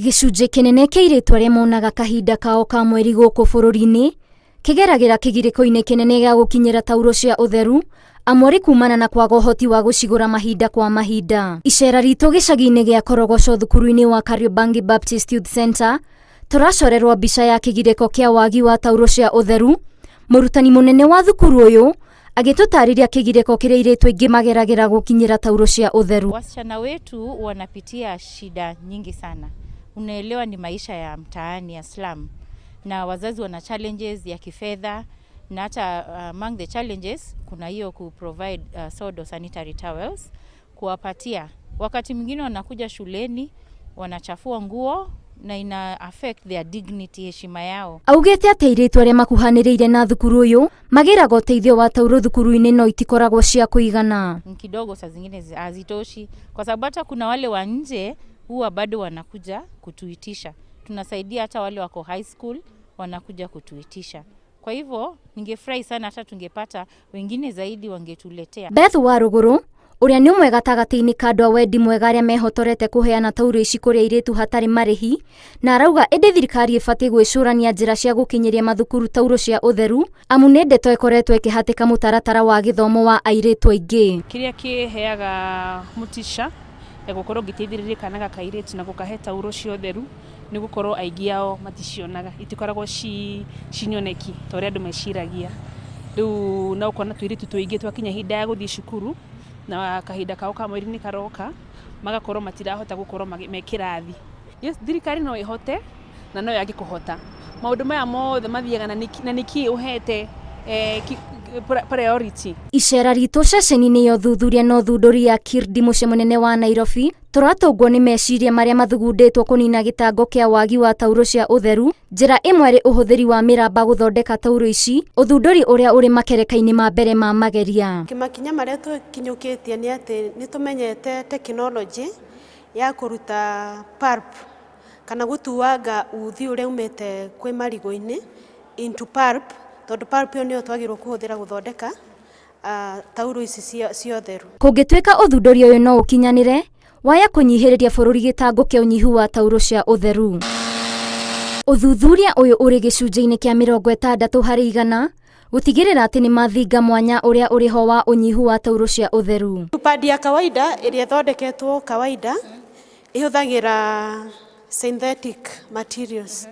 Gĩcunjĩ kĩnene kĩa airĩtu arĩa monaga kahinda kao ka mweri gũkũ bũrũri-inĩ kĩgeragĩra kĩgirĩko-inĩ kĩnene gĩa gũkinyĩra tauro cia ũtheru amu arĩ kumana na kwaga ũhoti wa gũcigũra mahinda kwa mahinda. Icera ritũ gĩcagi-inĩ gĩa Korogoco thukuru-inĩ wa Kariobangi Baptist Youth Center tũracorerwo mbica ya kĩgirĩko kĩa wagi wa tauro cia ũtheru. Mũrutani mũnene wa thukuru ũyũ agĩtũtarĩria kĩgirĩko kĩrĩa airĩtu aingĩ mageragĩra gũkinyĩra tauro cia ũtheru. Wasichana wetu wanapitia shida nyingi sana. Unaelewa ni maisha ya mtaani ya slum, na wazazi wana challenges ya kifedha na hata among the challenges kuna hiyo ku provide sodo sanitary towels kuwapatia. Wakati mwingine wanakuja shuleni wanachafua nguo na ina affect their dignity, heshima yao. Augĩte atĩ airĩtu arĩa makuhanĩrĩire na thukuru ũyũ magĩraga ũteithio wa tauro thukuru-inĩ no itikoragwo cia kũigana. Ni kidogo, saa zingine hazitoshi, kwa sababu hata kuna wale wa nje huwa bado wanakuja kutuitisha. Tunasaidia hata wale wako high school wanakuja kutuitisha. Kwa hivyo ningefurahi sana hata tungepata wengine zaidi wangetuletea. Beth Warũgũrũ ũrĩa nĩ ũmwe gatagatĩ-inĩ ka andũ a wendi mwega arĩa mehotorete kũheana tauro ici kũrĩ airĩtu hatarĩ marĩhi, na arauga ĩndĩ thirikari ĩbatiĩ gwĩcũrania njĩra cia gũkinyĩria mathukuru tauro cia ũtheru amu nĩ ndeto ĩkoretwo ĩkĩhatĩka mũtaratara wa gĩthomo wa airĩtu aingĩ. Kĩrĩa kĩheaga mũtica ya gũkorwo ngĩteithĩrĩria kana gaka kairĩtu na gũkahe tauro cia ũtheru nĩ gũkorwo aingĩ ao maticionaga, itikoragwo ci nyoneki ta ũrĩa andũ meciragia. Rĩu no ũkona tũirĩtu tũingĩ twakinya ihinda ya gũthiĩ cukuru na kahinda kao ka mweri nĩ karoka, magakorwo matirahota gũkorwo me kĩrathi. Yes, thirikari no ĩhote na no yage kũhota. Maũndũ maya mothe mathiaga na nĩkĩ ũhete priority. Icera ritũ ceceni-inĩ ya ũthuthuria na ũthundũri ya Kirdi mũciĩ mũnene wa Nairobi tũratũngwo nĩ meciria marĩa mathugundĩtwo kũnina gĩtango kĩa wagi wa tauro cia ũtheru. Njĩra ĩmwe arĩ ũhũthĩri wa mĩramba gũthondeka tauro ici, ũthundũri ũrĩa ũrĩ makereka-inĩ ma mbere ma mageria. Makinya marĩa tũkinyũkĩtie nĩ atĩ nĩ tũmenyete tekinoronjĩ ya kũruta pulp kana gũtuanga uthi ũrĩa umĩte kwĩ marigũ-inĩ into pulp, tondũ pulp ĩyo nĩyo twagĩrĩirwo kũhũthĩra gũthondeka tauro ici cia ũtheru. Kũngĩtuĩka ũthundũri ũyũ no ũkinyanĩre waya kũnyihĩrĩria bũrũri gĩtango kĩa ũnyihu wa tauro cia ũtheru. Ũthuthuria ũyũ ũrĩ gĩcunjĩ-inĩ kĩa 60% gũtigĩrĩra atĩ nĩ mathinga mwanya ũrĩa ũrĩ ho wa ũnyihu wa tauro cia ũtheru. Padi ya kawaida ĩrĩa ĩthondeketwo kawaida ĩhũthagĩra synthetic materials,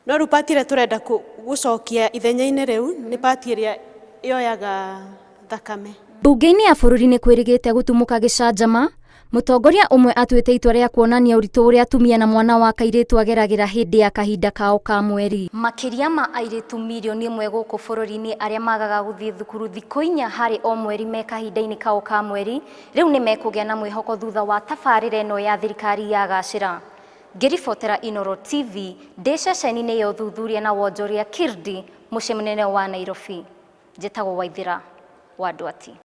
no rĩu pati ĩrĩa tũrenda gũcokia ithenya-inĩ rĩu nĩ pati ĩrĩa yoyaga thakame. Mbunge-inĩ ya bũrũri nĩ kwĩrĩgĩte gũtumũka gĩcanjama, mũtongoria ũmwe atuĩte itua rĩa kuonania ũritũ ũrĩa atumia na mwana wa kairĩtu ageragĩra hĩndĩ ya kahinda kao ka mweri. Makĩria ma airĩtu 1 mirioni gũkũ bũrũri-inĩ arĩa magaga gũthiĩ thukuru thikũ 4 harĩ o mweri me kahinda-inĩ kao ka mweri rĩu nĩ mekũgĩa na mwĩhoko thutha wa tabarĩra ĩno ya thirikari ya gacĩra. Ngĩribotera Inoro TV ndĩ ceceni-inĩ ya ũthuthuria na wonjoria Kirdi mũciĩ mũnene wa Nairobi, njĩtagwo Waithĩra wa Ndwati.